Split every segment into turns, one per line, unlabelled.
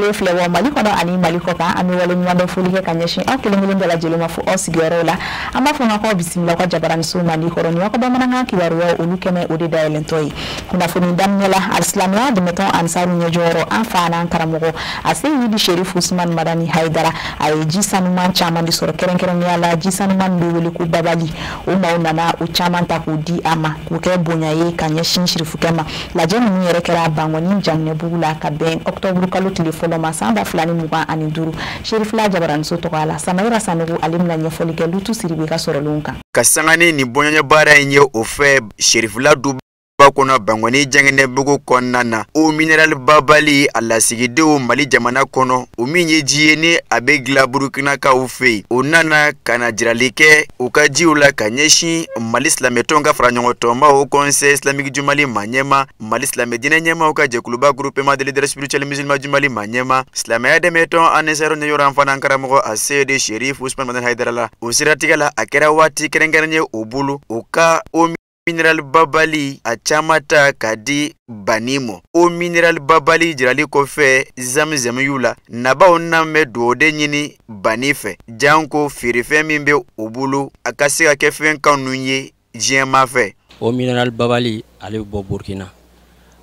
Lajɛlen filɛ bɔ Mali kɔnɔ ani Mali kɔ kan, an bɛ waleɲuman dɔ foli kɛ ka ɲɛsin aw kelen kelen bɛɛ lajɛlen ma fo aw sigiyɔrɔw la. An b'a fɔ k'aw bisimila ka jabaraniso mandi kɔrɔ ni aw ka bamanankan kibaruyaw olu kɛnɛ o de dayɛlɛntɔ ye. Kunnafoni daminɛ la, alisilamɛya dɛmɛtɔn Ansaru ɲɛjɔyɔrɔ, an fa n'an karamɔgɔ Aseyidi Sherif Usman Madani Hayidara, a ye ji sanuman caman de sɔrɔ, kɛrɛnkɛrɛnnenya la ji sanuman bɛ wele ko Babali. O maaw nana o caman ta k'o di a ma k'o kɛ bonya ye ka ɲɛsin sirifukɛ ma. Lajɛ ninnu yɛrɛ kɛra Bangɔni Jaminɛbugu la ka bɛn ɔkutɔburu kalo tile fɔlɔ ma san 2025. Serifila jabaraniso tɔgɔ la, Samayira Sanogo ale bɛna ɲɛfɔli kɛ Lutu Siribe ka sɔrɔlenw kan.
Ka sanga ni nin bɔɲɔgɔn baara in ye o fɛ Serifila duba kɔnɔ Bangɔni Jɛngɛnɛbugu kɔnɔna na, eau minérale Babali a lasigidenw Mali jamana kɔnɔ, o min ye ji ye ni a bɛ dilan Burukinakaw fɛ yen, o nana ka na jirali kɛ u ka jiw la ka ɲɛsin Mali silamɛtɔnw ka fara ɲɔgɔn tɔnba Haut Conseil islamique du Mali maa ɲɛma, Mali silamɛ diinɛ ɲɛmaaw ka jɛkuluba Groupement des leaders spirituels musulmans du Mali maa ɲɛma, silamɛya dɛmɛtɔn Ansaru ɲɛjɔyɔrɔ an fana karamɔgɔ Aseyidi Sherif Usman Madani Hayidara la. O siratigɛ la, a kɛra waati kɛrɛnkɛrɛn ye o bolo o ka eau minérale Babali a caman ta k'a di bani mɔ. Eau minérale Babali jirali kɔfɛ zamzam la, nabaw nan bɛ dugawu de ɲini bani fɛ, janko feerefɛn min bɛ o bolo a ka se ka kɛ fɛn kanu ye diɲɛma fɛ.
Eau minérale Babali ale bɛ bɔ Burkina.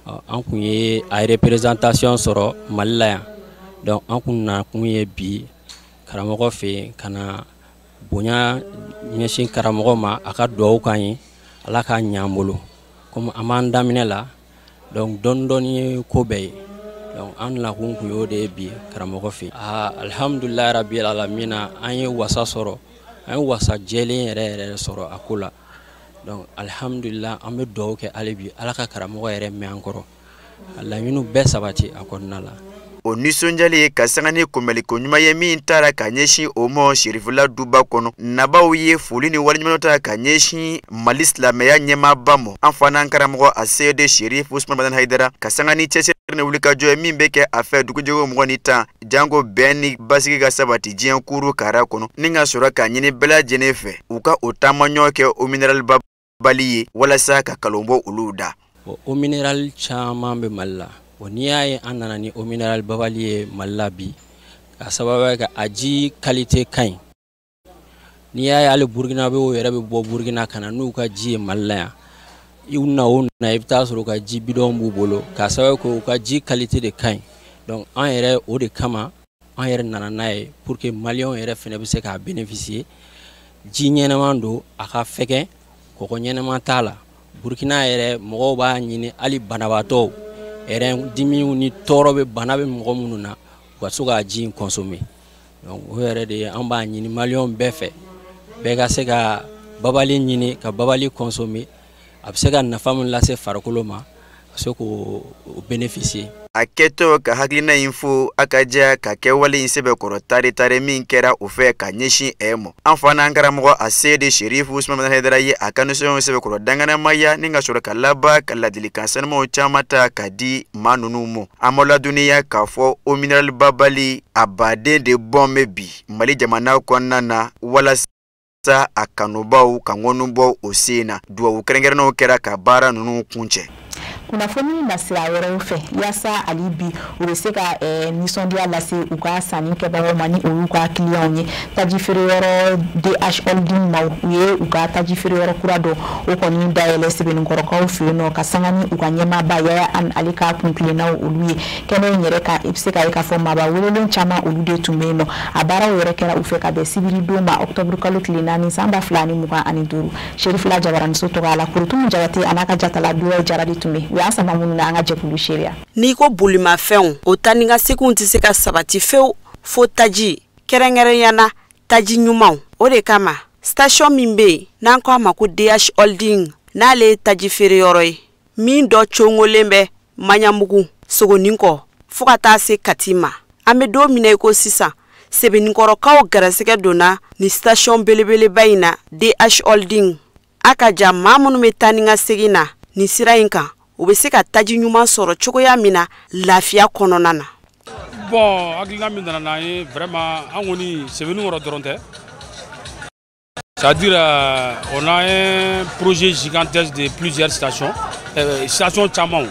An kun ye a représentation sɔrɔ Mali la yan, donc an kun nakun ye bi karamɔgɔ fɛ yen ka na bonya ɲɛsin karamɔgɔ ma, a ka dugawu k'an ye, Ala k'a ɲɛ an bolo. Komi an b'an daminɛ la, donc dɔɔni dɔɔni ye ko bɛɛ ye, donc an nakun kun y'o de ye bi karamɔgɔ fɛ yen. Aa, alhamdulilayi rabil alamina, an ye wasa sɔrɔ, an ye wasa jɛlen yɛrɛ yɛrɛ sɔrɔ a ko la. Donc alhamdulillah, an bɛ dugawu kɛ hali bi Ala ka karamɔgɔ yɛrɛ mɛn an kɔrɔ, a laɲiniw bɛɛ sabati a kɔnɔna la.
O nisɔndiyali ye ka sanga ni kunbɛnliko ɲuman ye min taara ka ɲɛsin o ma Serifila duba kɔnɔ, nabaw ye foli ni waleɲuman ta ka ɲɛsin Mali silamɛya ɲɛmaaba ma, an fa n'an karamɔgɔ Aseyidi Sherif Usman Madani Hayidara, ka sanga ni cɛsiri ni wulikajɔ ye min bɛ kɛ a fɛ dugujɛko 20 ni janko bɛn ni basigi ka sabati diɲɛ kuru kara kɔnɔ, ni ka sɔrɔ k'a ɲini bɛɛ lajɛlen fɛ u ka o taamaɲɔ kɛ eau minérale Babali ye walasa ka kalon bɔ olu da.
Eau minérale caman bɛ Mali la. Bon, n'i y'a ye an nana ni eau minérale Babali ye Mali la bi, ka sababuya kɛ a ji qualité ka ɲi. N'i y'a ye hali Burukinabew yɛrɛ bɛ bɔ Burukina ka na n'u ka ji ye Mali la yan, i na o na, i bɛ taa sɔrɔ u ka ji bidɔn b'u bolo, k'a sababu kɛ u ka ji qualité de ka ɲi. Donc an yɛrɛ, o de kama an yɛrɛ nana n'a ye pour que maliyɛnw yɛrɛ fana bɛ se k'a bénéficier. Ji ɲɛnɛman don, a ka fɛgɛn, kɔgɔ ɲɛnɛman t'a la. Burukina yɛrɛ mɔgɔw b'a ɲini, hali banabaatɔw yɛrɛ dimiw ni tɔɔrɔ bɛ bana bɛ mɔgɔ minnu na, u ka se k'a ji in consommer. Donc o yɛrɛ de ye an b'a ɲini maliyɛnw bɛɛ fɛ, bɛɛ ka se ka Babali ɲini ka Babali consommer. A bɛ se ka nafa min lase farikolo ma, ka se k'o bénéficier.
A kɛtɔ ka hakilina in fo a ka diya ka kɛwale in sɛbɛkɔrɔ tare tare min kɛra o fɛ ka ɲɛsin ɛ ma, an fa n'an karamɔgɔ Aseyidi Sherif Usman Madani Hayidara ye a ka nisɔndiyaw sɛbɛkɔrɔ danganamaya, ni ka sɔrɔ ka laban ka ladilikan sanumaw caman ta ka di maa ninnu ma. An ma ladɔnniya k'a fɔ eau minérale Babali a baden de bɔn bɛ bi Mali jamana kɔnɔna na, walasa a kanubaw ka ŋɔnu bɔ o sen na. Duwawu kɛrɛnkɛrɛnnenw kɛra ka baara ninnu kuncɛ.
Kunnafoni nasira wɛrɛw fɛ, yaasa hali bi u bɛ se ka nisɔndiya lase u ka sanni kɛbagaw ma ni o y'u ka kiliyanw ye, taji feereyɔrɔ DH Holding maaw, u ye u ka taji feereyɔrɔ kura dɔ o kɔni dayɛlɛ Sebenikɔrɔkaw fɛ yen nɔ, ka sanga ni u ka ɲɛmaaba Yaya An ale ka kuntilennaw olu ye. Kɛnɛ in yɛrɛ kan, i bɛ se ka ye k'a fɔ maaba welelen caman olu de tun bɛ yen nɔ. A baaraw yɛrɛ kɛra u fɛ ka bɛn sibiri don ma, ɔkutɔburu kalo tile 4 san 2025. Serifila jabaraniso tɔgɔ la, Kurutumu Jabate a n'a ka jatala Duwayi Jara de tun bɛ u y'an sama minnu na an ka jɛkulu seereya.
N'i ko bolimafɛnw, o taa ni ka seginw tɛ se ka sabati fewu fo taji, kɛrɛnkɛrɛnya na taji ɲumanw. O de kama station min bɛ yen n'an ko a ma ko DH Holding, n'ale ye taji feereyɔrɔ ye min dɔ congolen bɛ Maɲamugu Sogonikɔ fo ka taa se Kati ma, an bɛ don min na i ko sisan, Sebenikɔrɔkaw garisɛgɛ donna nin station belebeleba in na, DH Holding. A ka ja maa minnu bɛ taa ni ka segin na nin sira in kan, u bɛ se ka taji ɲuman sɔrɔ cogoya min na lafiya kɔnɔna na.
Bon, hakilina min nana n'an ye vraiment, an kɔni Sebenikɔrɔ dɔrɔn tɛ, c'est-à-dire on a un projet gigantesque de plusieurs stations, stations caman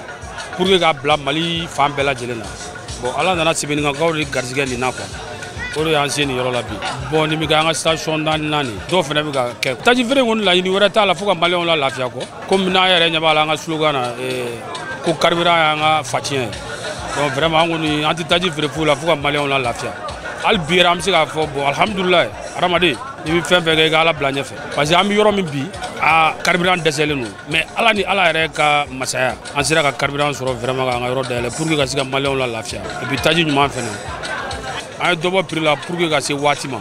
pour que k'a bila Mali fan bɛɛ lajɛlen na. Bon, ala nana Sebenikɔrɔkaw de garisɛgɛ nin na quoi. O de y'an se nin yɔrɔ la bi. Bon, nin bɛ kɛ an ka station naani, dɔw fana bɛ ka kɛ. Taji feere kɔni, laɲini wɛrɛ t'a la fo ka maliyɛnw la lafiya kɔ. Komi n'an yɛrɛ ɲɛ b'a la, an ka slogan na, ko carburant y'an ka faciyɛn ye. Donc vraiment, an kɔni, an tɛ taji feere foyi la fo ka maliyɛnw la lafiya. Hali bi yɛrɛ, an bɛ se k'a fɔ, bon, alhamdulilayi, hadamaden, n'i bɛ fɛn fɛn kɛ, i ka Ala bila ɲɛfɛ, parce que an bɛ yɔrɔ min bi, a carburant dɛsɛlen don, mais Ala ni Ala yɛrɛ ka masaya, an sera ka carburant sɔrɔ vraiment k'an ka yɔrɔ dayɛlɛ pour que ka se ka maliyɛnw la lafiya. Et puis taji ɲuman fɛnɛ, an ye dɔ bɔ prix la pour que ka se waati ma.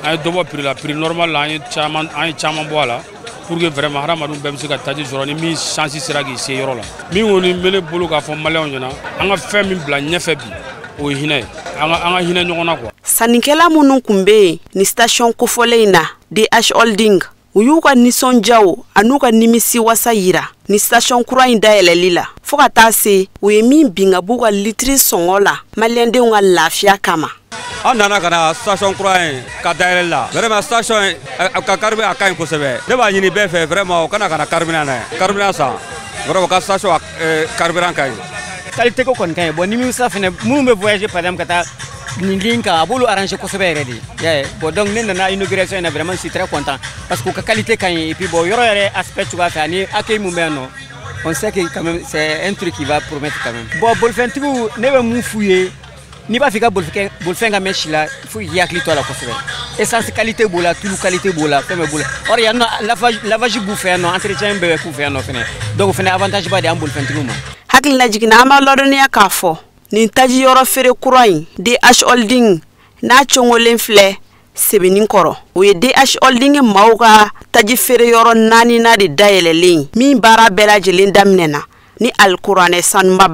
An ye dɔ bɔ prix la, prix normal la, an ye caman bɔ a la pour que vraiment hadamadenw bɛɛ bɛ se ka taji sɔrɔ ni min chance sera k'i se yɔrɔ la. Min kɔni bɛ ne bolo k'a fɔ maliyɛnw ɲɛna, an ka fɛn min bila ɲɛfɛ bi, o ye hinɛ ye, an ka hinɛ ɲɔgɔn na quoi.
Sannikɛla minnu kun bɛ yen ni station kofɔlen in na, DH Holding, u y'u ka nisɔndiyaw an'u ka nimisi wasa yira ni station kura in dayɛlɛli la, fɔɔ ka taa se u ye min bin ka b'u ka litiri sɔngɔ la maliyɛndenw ka lafiya kama.
An nana ka na station kura in ka dayɛlɛli la. Vraiment, station in ka carburant, a ka ɲi kosɛbɛ. Ne b'a ɲini bɛɛ fɛ vraiment, o kana ka na carburant na, carburant san. Vraiment, ka station carburant ka ɲi.
Qualité ko kɔni ka ɲi. Bon, nimisa fɛnɛ, minnu bɛ voyager, par exemple ka taa nin ligne kan, a b'olu arranger kosɛbɛ yɛrɛ de. I y'a ye? Bon, donc ne nana inauguration in na, vraiment je suis très content parce que u ka qualité ka ɲi. Et puis bon, yɔrɔ yɛrɛ aspect cogoya fɛ ani accueil mun bɛ yan nɔ, on sait que quand même c'est un truc qui va promettre quand même. Bon, bolifɛntigiw, ne bɛ mun f'u ye? N'i b'a fɛ i ka bolifɛn ka mɛn si la, il faut k'i hakili to a la kosɛbɛ. Essence qualité b'o la, tulu qualité b'o la, fɛn bɛɛ b'o la. Or yan nɔ, lavage b'u fɛ yan nɔ, entretien bɛɛ bɛ k'u fɛ yan nɔ fɛnɛ. Donc o fɛnɛ avantage ba de y'an bolifɛntigiw ma.
Hakili lajiginna, an b'a ladɔnniya k'a fɔ nin taji yɔrɔ feere kura in, DH Holding n'a cogolen filɛ Sebeni kɔrɔ, o ye DH Holding maaw ka taji feere yɔrɔ naaninan de dayɛlɛlen ye, min baara bɛɛ lajɛlen daminɛna ni alikuranɛ sanuba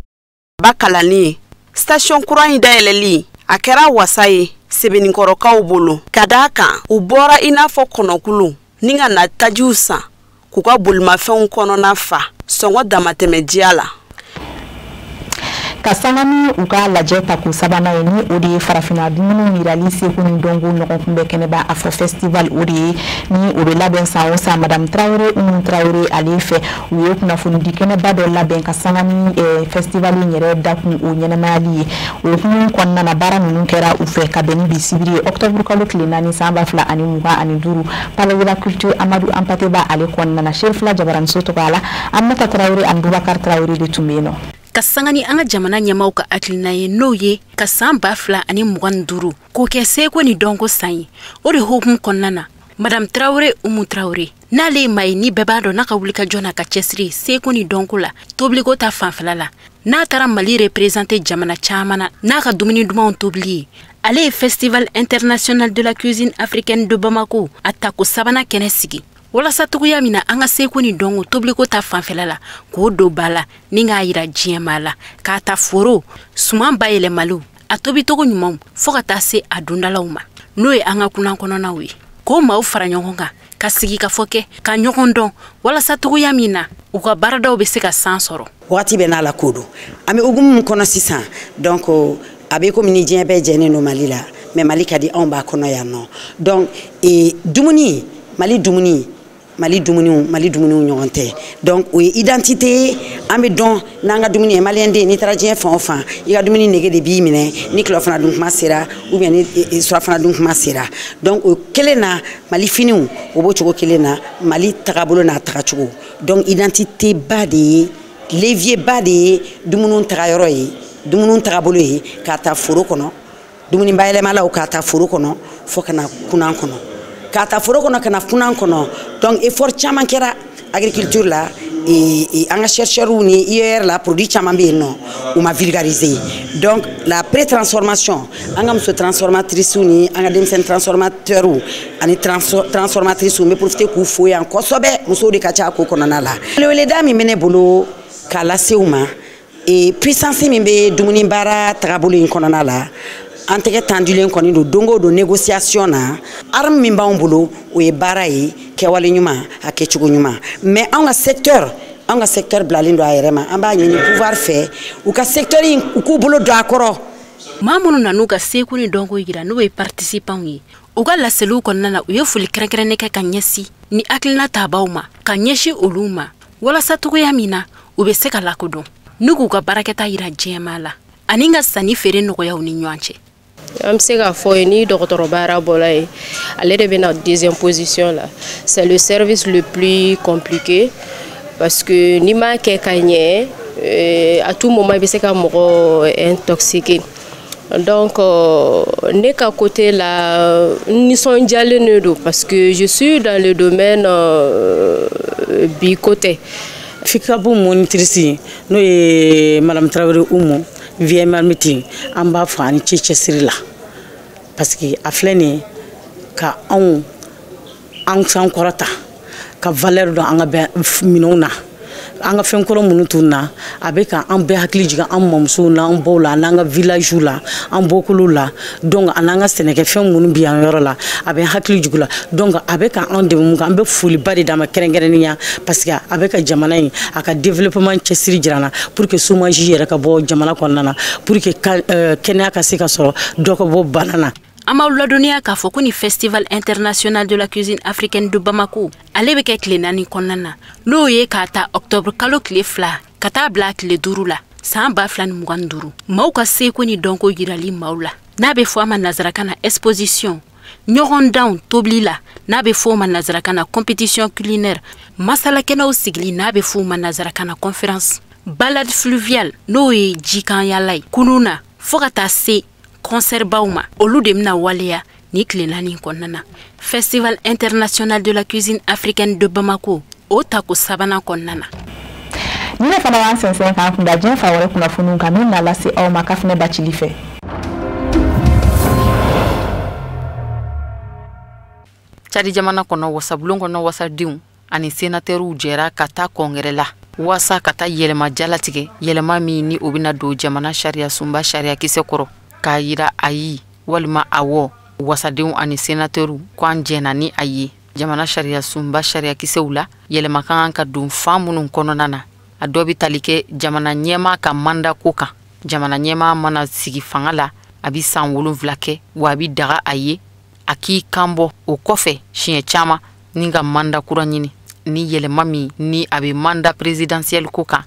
ba kalanni ye. Station kura in dayɛlɛli, a kɛra wasa ye Sebenikɔrɔkaw bolo, ka d'a kan u bɔra i n'a fɔ kɔnɔkulu ni ka na tajiw san k'u ka bolimafɛnw kɔnɔna fa sɔngɔ damatɛmɛ diya la.
Ka sanga ni u ka lajɛ tako sabanan ye, ni o de ye farafinna dumuni yirali seko ni dɔnko ɲɔgɔn kunbɛ kɛnɛba a fɔ festival, o de ye ni o bɛ labɛn san o san, Madame Tarawele Umu Tarawele ale fɛ, u ye kunnafonidi kɛnɛba dɔ labɛn ka sanga ni festival in yɛrɛ dakun o ɲɛnɛmayali ye. O hukumu kɔnɔna na, baara ninnu kɛra u fɛ ka bɛn ni bi sibiri ye, octobre kalo tile 4 san 2025, Palais de la Culture Amadu Hampâté Bâ ale kɔnɔna na. Serifila Jabaraniso tɔgɔ la, Aminata Tarawele ani Bubakar Tarawele de tun bɛ yen nɔ.
Ka sanga ni an ka jamana ɲɛmaw ka hakilina ye, n'o ye ka saan 2025 k'o kɛ seko ni dɔnko san ye, o de hukumu kɔnɔna na, Madame Tarawele Umu Tarawele, n'ale ye maa ye ni bɛɛ b'a dɔn n'a ka wulikajɔ n'a ka cɛsiri seko ni dɔnko la, tobiliko ta fanfɛla la, n'a taara Mali représenter jamana caaman na n'a ka dumuni dumanw tobili ye, ale ye Festival international de la cuisine africaine de Bamako a tako sabanan kɛnɛ sigi, walasa togoya min na an ka seko ni dɔnko tobiliko ta fanfɛla la, k'o don ba la ni k'a yira diɲɛmaa la, k'a ta foro suman bayɛlɛmaliw, a tobicogo ɲumanw, fɔɔ ka taa se a dundalaw ma, n'o ye an ka kunan kɔnɔnaw ye, k'o maaw fara ɲɔgɔn kan ka sigi ka fɔ kɛ ka ɲɔgɔn dɔn, walasa togoya min na u ka baaradaw bɛ se ka san sɔrɔ.
Wagati bɛ n'a la ko don, an bɛ hukumu min kɔnɔ sisan, donc a bɛ komi ni diɲɛ bɛɛ jɛnen don Mali la, mais Mali ka di anw b'a kɔnɔ yan nɔ. Donc dumuni, Mali dumuni, Mali dumuniw, Mali dumuniw ɲɔgɔn tɛ. Donc o ye identité ye, an bɛ dɔn n'an ka dumuni ye. Maliyɛn den, n'i taara diɲɛ fan o fan, i ka dumuni nege de b'i minɛ ni tilelafana dun kuma sera ou bien ni surafana dun kuma sera. Donc o kelen na, Mali finiw, o b'o cogo kelen na, Mali tagabolo n'a tagacogo. Donc identité ba de ye, levier ba de ye dumuniw tagayɔrɔ ye, dumuniw tagabolo ye, k'a ta foro kɔnɔ, dumuni bayɛlɛmalaw, k'a ta foro kɔnɔ fo ka na kunan kɔnɔ, k'a ta foro kɔnɔ ka na kunan kɔnɔ. Donc effort caman kɛra agriculture la et an ka chercheurs ni IER la, produit caman bɛ yen nɔ, u ma vulgariser. Donc la pré-transformation, an ka muso transformatrices ni an ka denmisɛnnin transformateurs ani transformatrices, n bɛ profiter k'u fo yan kosɛbɛ, musow de ka ca a ko kɔnɔna la. Weleweleda min bɛ ne bolo k'a lase u ma, puissance min bɛ dumuni baara tagabolo in kɔnɔna la, an tɛgɛ tendulen kɔni don don o don négociation na. Arme min b'anw bolo, o ye baara ye, kɛwale ɲuman, a kɛcogo ɲuman. Mais an ka secteur bilalen don a yɛrɛ ma. An b'a ɲini pouvoir fɛ, u ka secteur in, u k'u bolo don a kɔrɔ.
Maa minnu nan'u ka seko ni dɔnko yira, n'o ye participants ye, u ka laseliw kɔnɔna na, u ye foli kɛrɛnkɛrɛnnen kɛ ka ɲɛsin ni hakilina tabaw ma, ka ɲɛsin olu ma, walasa togoya min na u bɛ se ka lakodɔn n'u k'u ka baarakɛta yira diɲɛmaa la. Ani ka sanni feere nɔgɔya u ni ɲɔgɔn cɛ.
An bɛ se k'a fɔ ye ni dɔgɔtɔrɔ baara bɔra yen, ale de bɛ na deuxième position la. C'est le service le plus compliqué parce que n'i m'a kɛ ka ɲɛ, à tout moment i bɛ se ka mɔgɔ intoxiquer. Donc ne ka côté la, n nisɔndiyalen de don parce que je suis dans le domaine bi côté.
FICAB monitrice n'o ye Madame Traoré Umu Vieille Marmite, an b'a fɔ ani ce cɛsiri la parce que a filɛ nin ye ka anw an sankɔrɔta ka valeur dɔn an ka minɛnw na, an ka fɛn kɔrɔ minnu tun na. A bɛ ka an bɛɛ hakili jigin an mamusow n'an baw la, an'an ka village la, an bɔkolow la. Donc a n'an ka sɛnɛkɛfɛn minnu bɛ yan yɔrɔ la, a bɛ hakili jigin la. Donc a bɛ ka an dɛmɛ mun kan, an bɛ foliba de d'a ma kɛrɛnkɛrɛnnenya parce que a bɛ ka jamana in a ka développement cɛsiri jira an na pour que chômage yɛrɛ ka bɔ jamana kɔnɔna na, pour que kɛnɛya ka se ka sɔrɔ, dɔ ka bɔ bana na.
An b'aw ladɔnniya k'a fɔ ko ni Festival international de la cuisine africaine de Bamako, ale bɛ kɛ tile 4 kɔnɔna na, n'o ye k'a ta octobre kalo tile 2 ka taa bila tile 5 la san 2025. Maaw ka seko ni dɔnko yirali maaw la, n'a bɛ fɔ a ma nanzarakan na exposition, ɲɔgɔndanw tobili la, n'a bɛ fɔ o ma nanzarakan na compétition culinaire, masalakɛnɛw sigili, n'a bɛ fɔ o ma nanzarakan na conférence, balade fluviale, n'o ye jikanyala ye kunun na, fo ka taa se concert baw ma, olu de bɛna waleya ni tile 4 kɔnɔna na. Festival international de la cuisine africaine de Bamako, o tako sabanan kɔnɔna na.
Ni ne fana b'an sɛnsɛn k'an kunda diɲɛ fan wɛrɛ kunnafoniw kan min na lase aw ma Kafinɛ Bacili fɛ.
Cadi jamana kɔnɔ, wasabulon kɔnɔ wasadenw ani senatɛriw jɛra ka taa kɔngɛrɛ la waasa ka taa yɛlɛma jalatigɛ, yɛlɛma min ni o bɛna don jamana sariya sunba sariyakisɛ kɔrɔ, k'a yira ayi walima awɔ wasadenw ani senatɛriw ko an jɛnna ni a ye. Jamana sariya sunba sariyakisɛw la, yɛlɛma ka kan ka don fan minnu kɔnɔna na, a dɔ bɛ tali kɛ jamana ɲɛmaa ka manda ko kan. Jamana ɲɛmaa mana sigi fanga la, a bɛ san 7 kɛ, wa a bɛ daga a ye a k'i kan bɔ o kɔfɛ siɲɛ caman ni ka manda kura ɲini. Ni yɛlɛma min ni a bɛ manda présidentiel ko kan,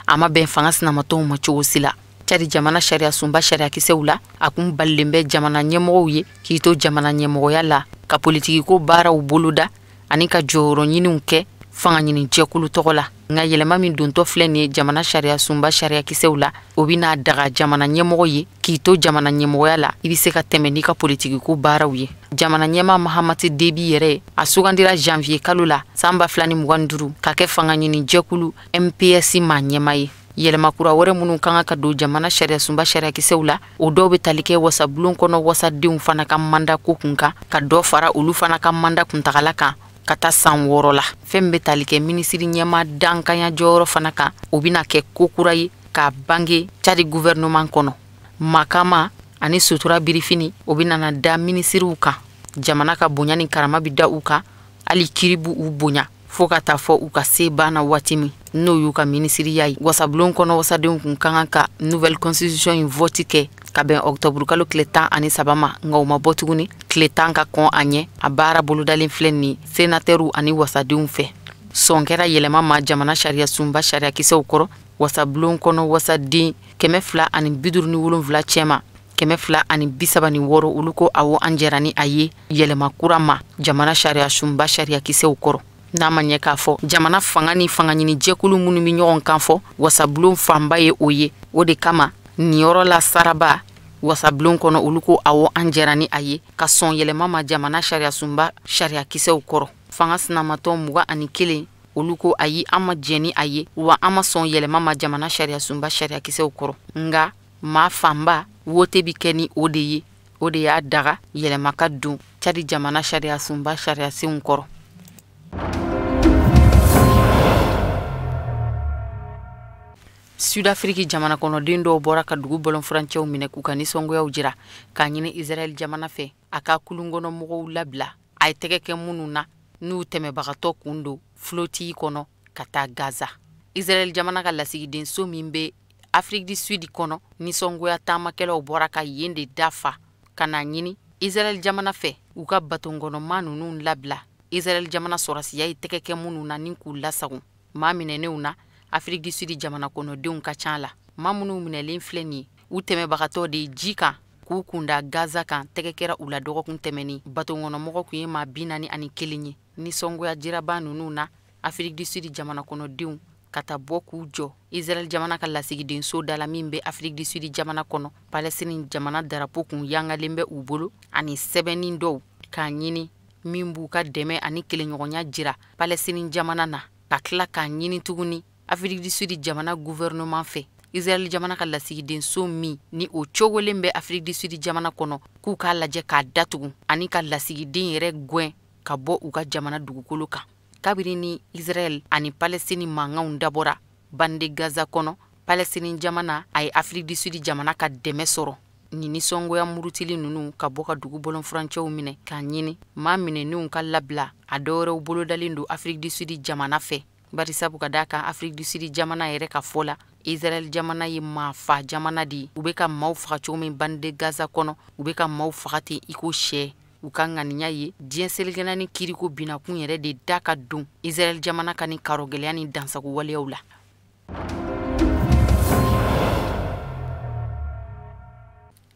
a ma bɛn fanga sinamatɔnw ma cogo si la. Cadi jamana sariya sunba sariyakisɛw la, a kun balilen bɛ jamana ɲɛmɔgɔw ye k'i to jamana ɲɛmɔgɔya la ka politikiko baaraw boloda ani ka jɔyɔrɔ ɲiniw kɛ fanga ɲini jɛkulu tɔgɔ la. Nka yɛlɛma min dontɔ filɛ nin ye jamana sariya sunba sariyakisɛw la, o bɛna daga jamana ɲɛmɔgɔ ye k'i to jamana ɲɛmɔgɔya la, i bɛ se ka tɛmɛ n'i ka politikiko baaraw ye. Jamana ɲɛmaa Mahamati Debi yɛrɛ, a sugandira janvier kalo la san 2025 ka kɛ fanga ɲini jɛkulu MPS maa ɲɛmaa ye. Yɛlɛma kura wɛrɛ minnu kan ka don jamana sariya sunba sariyakisɛw la, o dɔw bɛ tali kɛ wasabulon kɔnɔ wasadenw fana ka manda ko kun kan, ka dɔ fara olu fana ka manda kuntagala kan ka taa san 6 la. Fɛn bɛ tali kɛ minisiri ɲɛmaa dankanya jɔyɔrɔ fana kan, o bɛna kɛ ko kura ye k'a bange Cadi gouvernement kɔnɔ. Makama ani sutura birifini, o bɛna na da minisiriw kan. Jamana ka bonya ni karama bɛ da u kan, hali kiiri b'u bonya fo ka taa fɔ u ka se banna waati min n'o y'u ka minisiriya ye. Wasabulon kɔnɔ wasadenw kun ka kan ka nouvelle constitution in vote kɛ ka bɛn octobre kalo tile 13 ma, nka u ma bɔ tuguni tile 10 ka kɔn a ɲɛ. A baara bolodalen filɛ nin senatɛriw ani wasadenw fɛ. Sɔn kɛra yɛlɛma ma jamana sariya sunba sariyakisɛw kɔrɔ. Wasabulon kɔnɔ wasaden 257 cɛma, 236 olu ko awɔ, an jɛra ni a ye yɛlɛma kura ma jamana sariya sunba sariyakisɛw kɔrɔ. N'a ma ɲɛ k'a fɔ jamana fanga ni fanga ɲini jɛkulu minnu bɛ ɲɔgɔn kan fɔ, wasabulon fanba ye o ye. O de kama nin yɔrɔ la saraba wasabulon kɔnɔ olu ko awɔ, an jɛra ni a ye ka sɔn yɛlɛma ma jamana sariya sunba sariyakisɛw kɔrɔ. Fanga sinamatɔn 21 olu ko ayi, an ma jɛn ni a ye, wa an ma sɔn yɛlɛma ma jamana sariya sunba sariyakisɛw kɔrɔ. Nka maa fanba wote bi kɛ ni o de ye, o de y'a daga yɛlɛma ka don Cadi jamana sariya sunba sariyasenw kɔrɔ. Sud-Afrique jamana kɔnɔden dɔw bɔra ka dugu bɔlɔnfurancɛw minɛ k'u ka nisɔngoyaw jira k'a ɲini Israël jamana fɛ a ka kulunkɔnɔmɔgɔw labila a ye tɛgɛ kɛ minnu na n'u tɛmɛbagatɔ kun don flottille kɔnɔ ka taa Gaza. Israël jamana ka lasigidenso min bɛ Afrique du Sud kɔnɔ, nisɔngoya taamakɛlaw bɔra ka yen de dafa ka n'a ɲini Israël jamana fɛ u ka batonkɔnɔma ninnu labila Israël jamana sɔrɔsiya ye tɛgɛ kɛ minnu na ni k'u lasago. Maa minɛnenw na, Afrique du Sud jamana kɔnɔdenw ka ca la. Maa minnu minɛlen filɛ nin ye, U tɛmɛbagatɔ de ye ji kan k'u kunda Gaza kan, tɛgɛ kɛra u la dɔgɔkun tɛmɛnen. Baton kɔnɔmɔgɔ kun ye maa 41 ye. Nisɔngoya jiraba ninnu na, Afrique du Sud jamana kɔnɔdenw ka taa bɔ k'u jɔ Israɛl jamana ka lasigidenso da la min bɛ Afrique du Sud jamana kɔnɔ. Palestine jamana darapo kun yangalen bɛ u bolo ani sɛbɛnni dɔw k'a ɲini min b'u ka dɛmɛ ani kelenɲɔgɔnya jira Palestine jamana na, ka tila k'a ɲini tuguni Afrique du Sud jamana gouvernement fɛ, Israɛl jamana ka lasigidenso min ni o cogolen bɛ Afrique du Sud jamana kɔnɔ, k'u k'a lajɛ k'a datugu ani ka lasigiden yɛrɛ gwɛn ka bɔ u ka jamana dugukolo kan. Kabiri ni Israɛl ani Palestine mankanw dabɔra bande Gaza kɔnɔ, Palestine jamana a ye Afrique du Sud jamana ka dɛmɛ sɔrɔ. Nin nisɔngoya murutili ninnu ka bɔ ka dugu bɔlɔnfurancɛw minɛ k'a ɲini maa minɛnenw ka labila, a dɔwɛrɛw bolodalen don Afrique du Sud jamana fɛ, barisabu ka d'a kan Afrique du Sud jamana yɛrɛ ka fɔ la, Israɛl jamana ye maa fa jamana de ye. U bɛ ka maaw faga cogo min bande Gaza kɔnɔ, u bɛ ka maaw faga ten i ko sɛ. U ka ŋaniya ye diɲɛ selekɛna ni kiriko binakun yɛrɛ de da ka don Israɛl jamana ka ni karɔgɛlɛya ni dansago waleyaw la.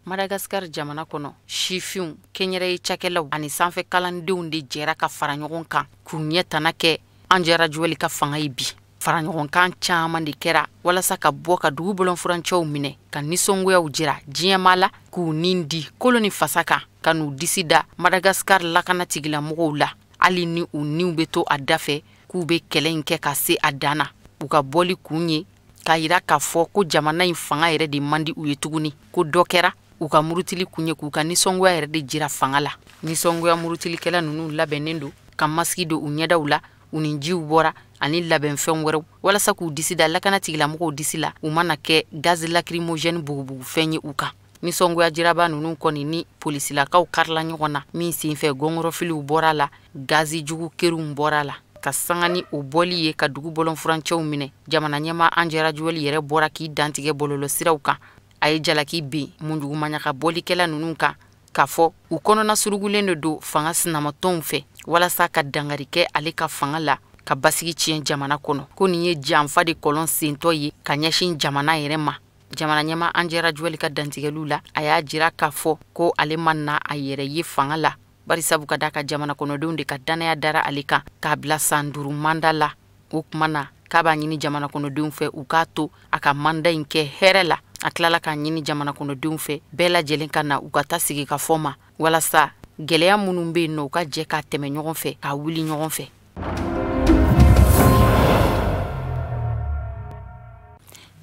Madagasikar jamana kɔnɔ, sifinw, kɛnyɛrɛye cakɛlaw ani sanfɛ kalandenw de jɛra ka fara ɲɔgɔn kan k'u ɲɛ tana kɛ Andry Rajoelina ka fanga ye bi. Fara ɲɔgɔnkan caman de kɛra walasa ka bɔ ka dugu bɔlɔnfurancɛw minɛ ka nisɔngoyaw jira diɲɛmaa la, k'u nin di kolo ni fasa kan, ka n'u disi da Madagasikar lakana tigilamɔgɔw la, hali ni u niw bɛ to a dafɛ, k'u bɛ kɛlɛ in kɛ ka se a dan na. U ka bɔli kun ye k'a yira k'a fɔ ko jamana in fanga yɛrɛ de man di u ye tuguni, ko dɔ kɛra u ka murutili kun ye k'u ka nisɔngoya yɛrɛ de jira fanga la. Nisɔngoya murutilikɛla ninnu labɛnnen don ka masiki don u ɲɛdaw la, u ni jiw bɔra ani labɛnfɛn wɛrɛw walasa k'u disi da lakana tigilamɔgɔw disi la, u mana kɛ gaz lacrymogène bugubugufɛn ye u kan. Nisɔngoya jiraba ninnu kɔni ni polisilakaw karila ɲɔgɔn na min senfɛ, gɔngɔrɔfiliw bɔra la, gazi jugu kerinw bɔra la. Ka sanga ni o bɔli ye ka dugu bɔlɔnfurancɛw minɛ, jamana ɲɛma Andry Rajoelina yɛrɛ bɔra k'i dantigɛ bɔlɔlɔsiraw kan. A ye jalaki bin munjugumaɲaga bɔlikɛla ninnu kan k'a fɔ u kɔnɔna surugulen de don fanga sinamatɔnw fɛ walasa ka dangari kɛ ale ka fanga la, ka basigi tiɲɛ jamana kɔnɔ, ko nin ye janfa de kɔlɔn sentɔ ye ka ɲɛsin jamana yɛrɛ ma. Jamana ɲɛma Andry Rajoelina ka dantigɛliw la, a y'a jira k'a fɔ ko ale ma na a yɛrɛ ye fanga la, barisabu ka d'a ka jamana kɔnɔdenw de ka dannaya dara ale kan k'a bila san 5 manda la. O kuma na, k'a b'a ɲini jamana kɔnɔdenw fɛ u k'a to a ka manda in kɛ hɛrɛ la. A tilala k'a ɲini jamana kɔnɔdenw fɛ bɛɛ lajɛlen ka na u ka taa sigi ka fɔ ma, walasa gɛlɛya minnu bɛ yen nɔ, u ka jɛ k'a tɛmɛ ɲɔgɔn fɛ, k'a wuli ɲɔgɔn fɛ.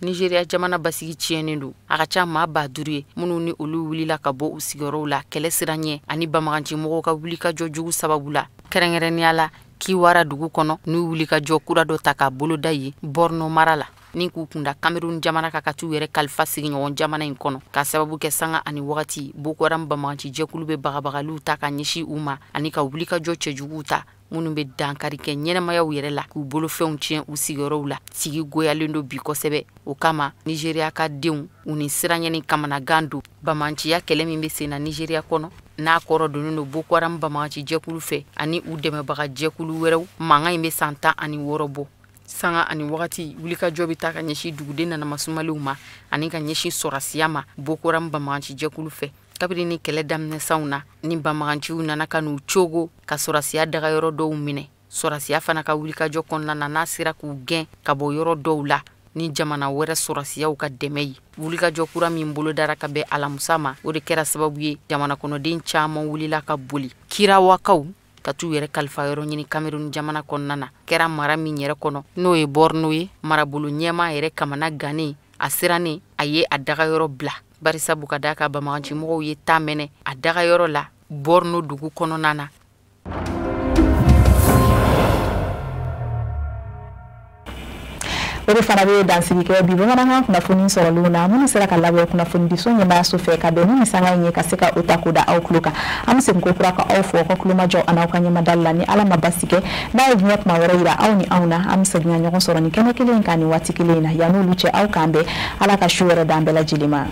Nigeria jamana basigi tiɲɛnen don. A ka ca maa 5000 ye minnu ni olu wulila ka bɔ u sigiyɔrɔw la kɛlɛ siran ɲɛ ani banbagancimɔgɔw ka wulikajɔ jugu sababu la, kɛrɛnkɛrɛnnenya la Kiwara dugu kɔnɔ, n'u wulikajɔ kura dɔ ta k'a boloda ye Borno mara la, ni k'u kunda Cameroun jamana kan ka t'u yɛrɛ kalifa sigiɲɔgɔn jamana in kɔnɔ, k'a sababu kɛ sanga ani wagati Boko Haram banbagaci jɛkulu bɛ bagabagaliw ta ka ɲɛsin u ma ani ka wulikajɔ cɛjuguw ta minnu bɛ dankari kɛ ɲɛnɛmayaw yɛrɛ la, k'u bolofɛnw tiɲɛ u sigiyɔrɔw la. Sigi goyalen don bi kosɛbɛ. O kama, Nigeria ka denw, u ni siranɲɛ ni kamanagan don banbaganciya kɛlɛ min bɛ sen na Nigeria kɔnɔ, n'a kɔrɔ donnen don Boko Haram banbagaci jɛkulu fɛ ani u dɛmɛbaga jɛkulu wɛrɛw. Mankan in bɛ san 16 bɔ. Sanga ani wagati, wulikajɔ bɛ taa ka ɲɛsin duguden nanamasumalenw ma ani ka ɲɛsin sɔrasiya ma Boko Haram banbagaci jɛkulu fɛ. Kabini ni kɛlɛ daminɛ sanw na, ni banbaganciw nana ka n'u cogo ka sɔrasiya dagayɔrɔ dɔw minɛ, sɔrasiya fana ka wulikajɔ kɔnɔna na, n'a sera k'u gɛn ka bɔ yɔrɔ dɔw la ni jamana wɛrɛ sɔrasiyaw ka dɛmɛ ye. Wulikajɔ kura min bolodara ka bɛn alamusa ma, o de kɛra sababu ye jamana kɔnɔden caman wulila ka boli Kirawakaw ka t'u yɛrɛ kalifa yɔrɔ ɲini Cameroun jamana kɔnɔna na. Kɛra mara min yɛrɛ kɔnɔ, n'o ye Borno ye, marabolo ɲɛmaa yɛrɛ kamana gannen, a sirannen, a ye a dagayɔrɔ bila, barisabu ka d'a ka banbagancimɔgɔw ye taa mɛnɛ a dagayɔrɔ la Borno dugu kɔnɔna na.
O de fana bɛ dansigi kɛ bi bamanankan kunnafoni sɔrɔlenw na minnu sera ka labɔ kunnafonidiso ɲɛmaayaso fɛ ka bɛn ni sanga in ye, ka se ka o ta k'o da aw tulo kan. An bɛ segin ko kura ka aw fɔ aw ka tulomajɔ an'aw ka ɲɛmadali la. Ni Ala ma basi kɛ, n'a ye diɲɛ kuma wɛrɛ yira aw ni anw na, an bɛ segin ka ɲɔgɔn sɔrɔ nin kɛnɛ kelen in kan nin waati kelen in na. Yan'olu cɛ, aw k'an bɛn. Ala ka su wɛrɛ d'an bɛɛ lajɛlen ma.